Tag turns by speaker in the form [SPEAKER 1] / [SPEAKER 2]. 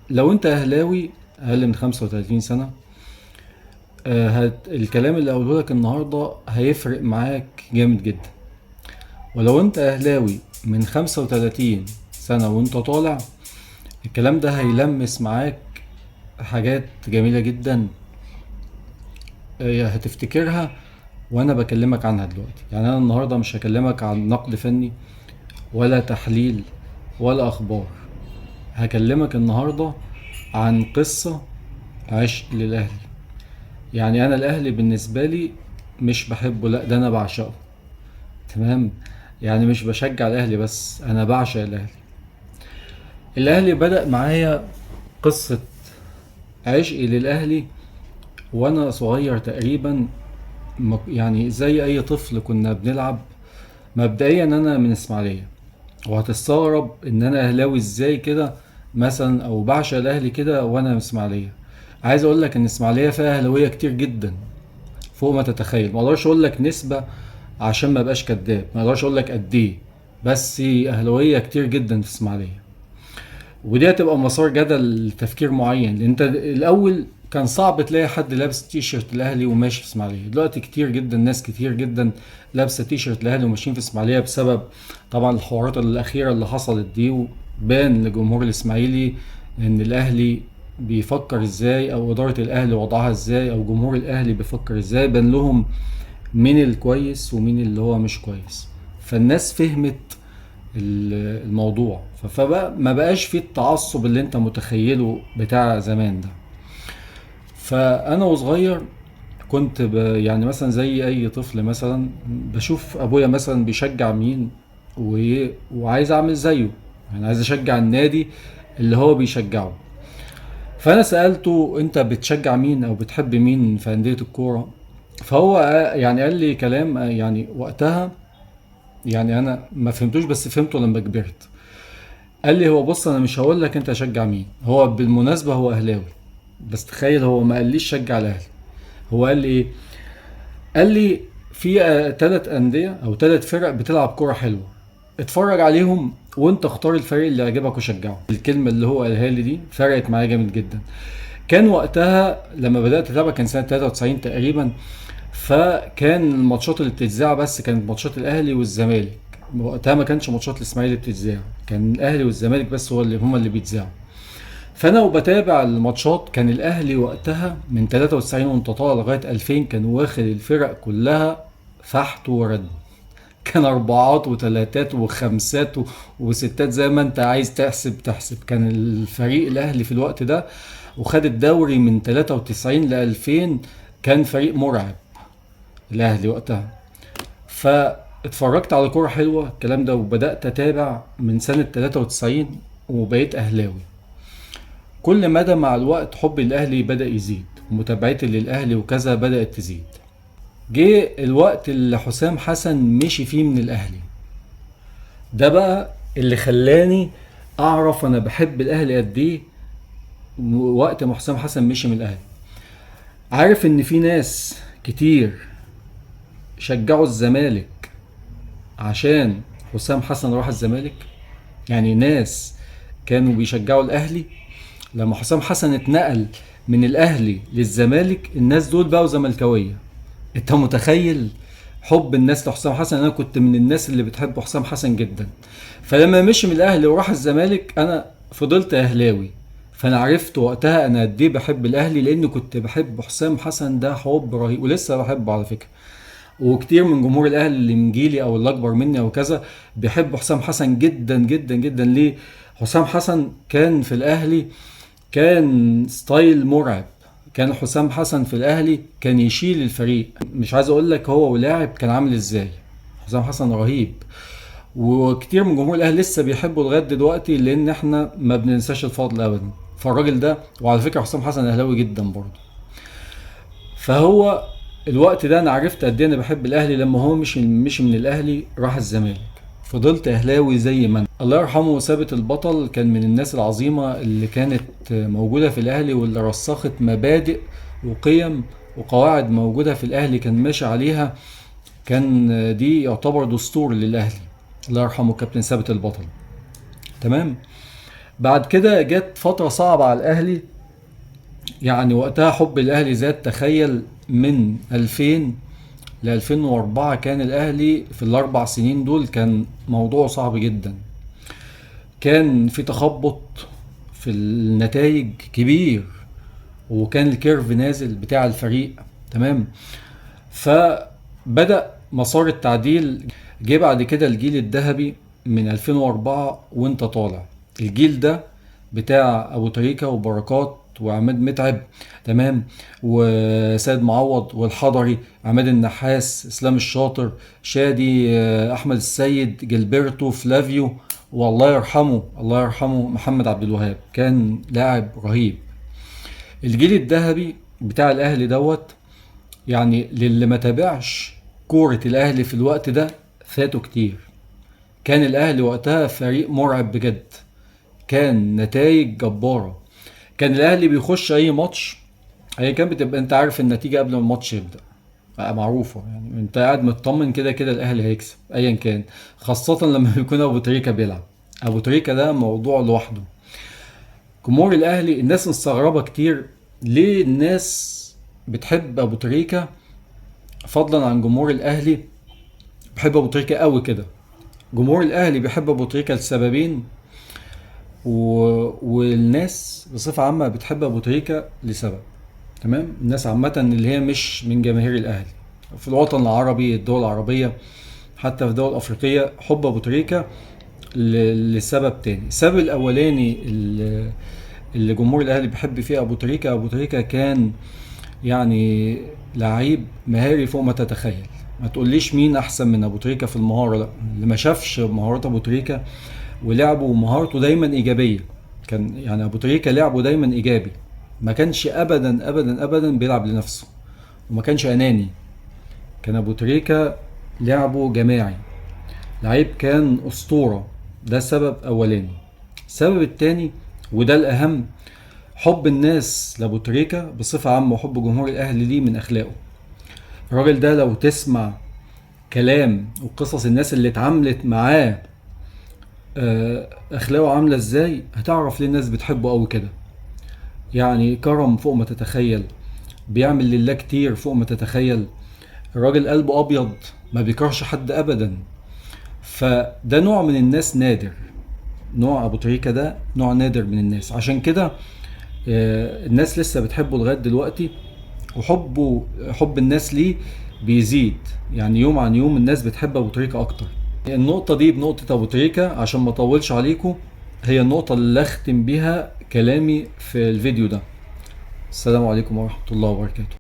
[SPEAKER 1] لو انت اهلاوي اقل من 35 سنة، الكلام اللي هقوله لك النهارده هيفرق معاك جامد جدا. ولو انت اهلاوي من 35 سنة وانت طالع، الكلام ده هيلمس معاك حاجات جميلة جدا، هتفتكرها وانا بكلمك عنها دلوقتي. انا النهارده مش هكلمك عن نقد فني ولا تحليل ولا اخبار، هكلمك النهارده عن قصة عشق للاهلي. انا الاهلي بالنسبة لي مش بحبه، لا ده انا بعشقه، تمام؟ مش بشجع الاهلي بس، انا بعشق الاهلي. الاهلي بدأ معايا قصة عشقي للاهلي وانا صغير تقريبا، زي اي طفل كنا بنلعب. مبدئيا انا من اسماعيلية، وهتستغرب ان انا اهلاوي ازاي كده مثلا، او بعشق الاهلي كده وانا من اسماعيلية. عايز اقول لك ان اسماعيلية فيها اهلاوية كتير جدا فوق ما تتخيل. ما اقدرش اقول لك نسبة عشان ما ابقاش كداب، ما اقدرش اقول لك قد ايه، بس اهلاوية كتير جدا في اسماعيلية. ودي هتبقى مسار جدل لتفكير معين، لان انت الاول كان صعب تلاقي حد لابس تيشيرت الاهلي وماشي في اسماعيليه. دلوقتي كتير جدا، ناس كتير جدا لابسه تيشيرت الاهلي وماشيين في اسماعيليه، بسبب طبعا الحوارات الاخيرة اللي حصلت دي، وبان لجمهور الاسماعيلي ان الاهلي بيفكر ازاي، او ادارة الاهلي وضعها ازاي، او جمهور الاهلي بيفكر ازاي. بان لهم مين الكويس ومين اللي هو مش كويس، فالناس فهمت الموضوع، فبقى ما بقاش فيه التعصب اللي انت متخيله بتاع زمان ده. فانا وصغير كنت مثلا زي اي طفل مثلا بشوف ابويا مثلا بيشجع مين وعايز اعمل زيه، عايز اشجع النادي اللي هو بيشجعه. فانا سالته انت بتشجع مين او بتحب مين في اندية الكورة، فهو قال لي كلام وقتها انا ما فهمتوش، بس فهمته لما كبرت. قال لي هو بص، انا مش هقول لك انت شجع مين، هو بالمناسبة هو اهلاوي، بس تخيل هو ما قاليش شجع الاهلي. هو قال لي ايه؟ قال لي في 3 اندية او 3 فرق بتلعب كورة حلوة، اتفرج عليهم وانت اختار الفريق اللي يعجبك وشجعه. الكلمة اللي هو قالها لي دي فرقت معايا جامد جدا. كان وقتها لما بدات اتابع كان سنة 93 تقريبا، فكان الماتشات اللي بتتذاع بس كانت ماتشات الاهلي والزمالك. وقتها ما كانش ماتشات الاسماعيلي بتتذاع، كان الاهلي والزمالك بس هما اللي بيتذاعوا. فانا وبتابع الماتشات كان الاهلي وقتها من 93 وانت طالع لغاية 2000 كان واخد الفرق كلها فحت ورد، كان اربعات وتلاتات وخمسات وستات زي ما انت عايز تحسب تحسب. كان الفريق الاهلي في الوقت ده وخد الدوري من 93 ل 2000، كان فريق مرعب الاهلي وقتها. فاتفرجت على كورة حلوة الكلام ده، وبدات اتابع من سنة 93 وبقيت اهلاوي. كل مدى مع الوقت حبي للاهلي بدا يزيد، ومتابعتي للاهلي وكذا بدات تزيد. جه الوقت اللي حسام حسن مشي فيه من الاهلي، ده بقى اللي خلاني اعرف انا بحب الاهلي قد ايه. وقت ما حسام حسن مشي من الاهلي، عارف ان في ناس كتير شجعوا الزمالك عشان حسام حسن راح الزمالك. ناس كانوا بيشجعوا الاهلي لما حسام حسن اتنقل من الاهلي للزمالك، الناس دول بقوا زملكاويه. انت متخيل حب الناس لحسام حسن؟ انا كنت من الناس اللي بتحب حسام حسن جدا، فلما مشي من الاهلي وراح الزمالك انا فضلت اهلاوي. فانا عرفت وقتها انا قد ايه بحب الاهلي، لان كنت بحب حسام حسن ده حب رهيب، ولسه بحبه على فكرة. وكتير من جمهور الاهلي اللي من جيلي او اللي اكبر مني او كذا بيحب حسام حسن جدا جدا جدا. ليه؟ حسام حسن كان في الاهلي كان ستايل مرعب، كان حسام حسن في الاهلي كان يشيل الفريق، مش عايز اقول لك هو ولاعب كان عامل ازاي. حسام حسن رهيب، وكتير من جمهور الاهلي لسه بيحبه لغاية دلوقتي، لان احنا ما بننساش الفضل ابدا. فالراجل ده، وعلى فكرة حسام حسن اهلاوي جدا برضه. فهو الوقت ده انا عرفت قد ايه انا بحب الاهلي لما هو مشي من الاهلي راح الزمالك، فضلت اهلاوي زي ما انا. الله يرحمه ثابت البطل كان من الناس العظيمة اللي كانت موجودة في الاهلي، واللي رسخت مبادئ وقيم وقواعد موجودة في الاهلي كان ماشي عليها، كان دي يعتبر دستور للاهلي. الله يرحمه كابتن ثابت البطل. تمام. بعد كده جت فترة صعبة على الاهلي، يعني وقتها حب الاهلي زاد. تخيل من 2000 ل 2004 كان الاهلي في الاربع سنين دول كان موضوع صعب جدا، كان في تخبط في النتائج كبير، وكان ال curve نازل بتاع الفريق. تمام. فبدأ مسار التعديل. جه بعد كده الجيل الذهبي من 2004 وانت طالع، الجيل ده بتاع ابو تريكة وبركات وعماد متعب، تمام، وسيد معوض والحضري، عماد النحاس، اسلام الشاطر، شادي، احمد السيد، جilberto، فلافيو، والله يرحمه، الله يرحمه محمد عبد الوهاب، كان لاعب رهيب. الجيل الذهبي بتاع الاهلي دوت، يعني للي ما تابعش كورة الاهلي في الوقت ده فاتوا كتير. كان الاهلي وقتها فريق مرعب بجد، كان نتائج جبارة، كان الاهلي بيخش اي ماتش ايا كان بتبقى انت عارف النتيجة قبل ما الماتش يبدأ، بقى معروفة، يعني انت قاعد مطمن كده كده الاهلي هيكسب ايا كان، خاصة لما بيكون ابو تريكة بيلعب. ابو تريكة ده موضوع لوحده. جمهور الاهلي الناس مستغربة كتير ليه الناس بتحب ابو تريكة، فضلا عن جمهور الاهلي بحب ابو تريكة قوي كده. جمهور الاهلي بيحب ابو تريكة لسببين، والناس بصفة عامة بتحب ابو تريكة لسبب. تمام. الناس عامة اللي هي مش من جماهير الاهلي في الوطن العربي، الدول العربية، حتى في الدول الافريقية، حب ابو تريكة لسبب تاني. السبب الاولاني اللي جمهور الاهلي بيحب فيه ابو تريكة، ابو تريكة كان يعني لعيب مهاري فوق ما تتخيل. ما تقوليش مين احسن من ابو تريكة في المهارة، لا، اللي ما شافش مهارات ابو تريكة ولعبه ومهارته دايما ايجابية، كان يعني ابو تريكة لعبه دايما ايجابي، ما كانش ابدا ابدا ابدا بيلعب لنفسه، وما كانش اناني. كان ابو تريكة لعبه جماعي، لعيب كان اسطورة. ده سبب اولاني. السبب التاني وده الاهم، حب الناس لابو تريكة بصفة عامة وحب جمهور الاهلي ليه من اخلاقه. الراجل ده لو تسمع كلام وقصص الناس اللي اتعاملت معاه، اخلاقه عاملة ازاي، هتعرف ليه الناس بتحبه قوي كده. يعني كرم فوق ما تتخيل، بيعمل لله كتير فوق ما تتخيل، الراجل قلبه ابيض، ما بيكرهش حد ابدا. فده نوع من الناس نادر، نوع ابو تريكة ده نوع نادر من الناس. عشان كده، الناس لسه بتحبه لغاية دلوقتي، وحبه حب الناس ليه بيزيد، يعني يوم عن يوم الناس بتحب ابو تريكة اكتر. النقطة دي بنقطة ابو تريكة عشان ما اطولش عليكم، هي النقطة اللي اختم بيها كلامي في الفيديو ده. السلام عليكم ورحمة الله وبركاته.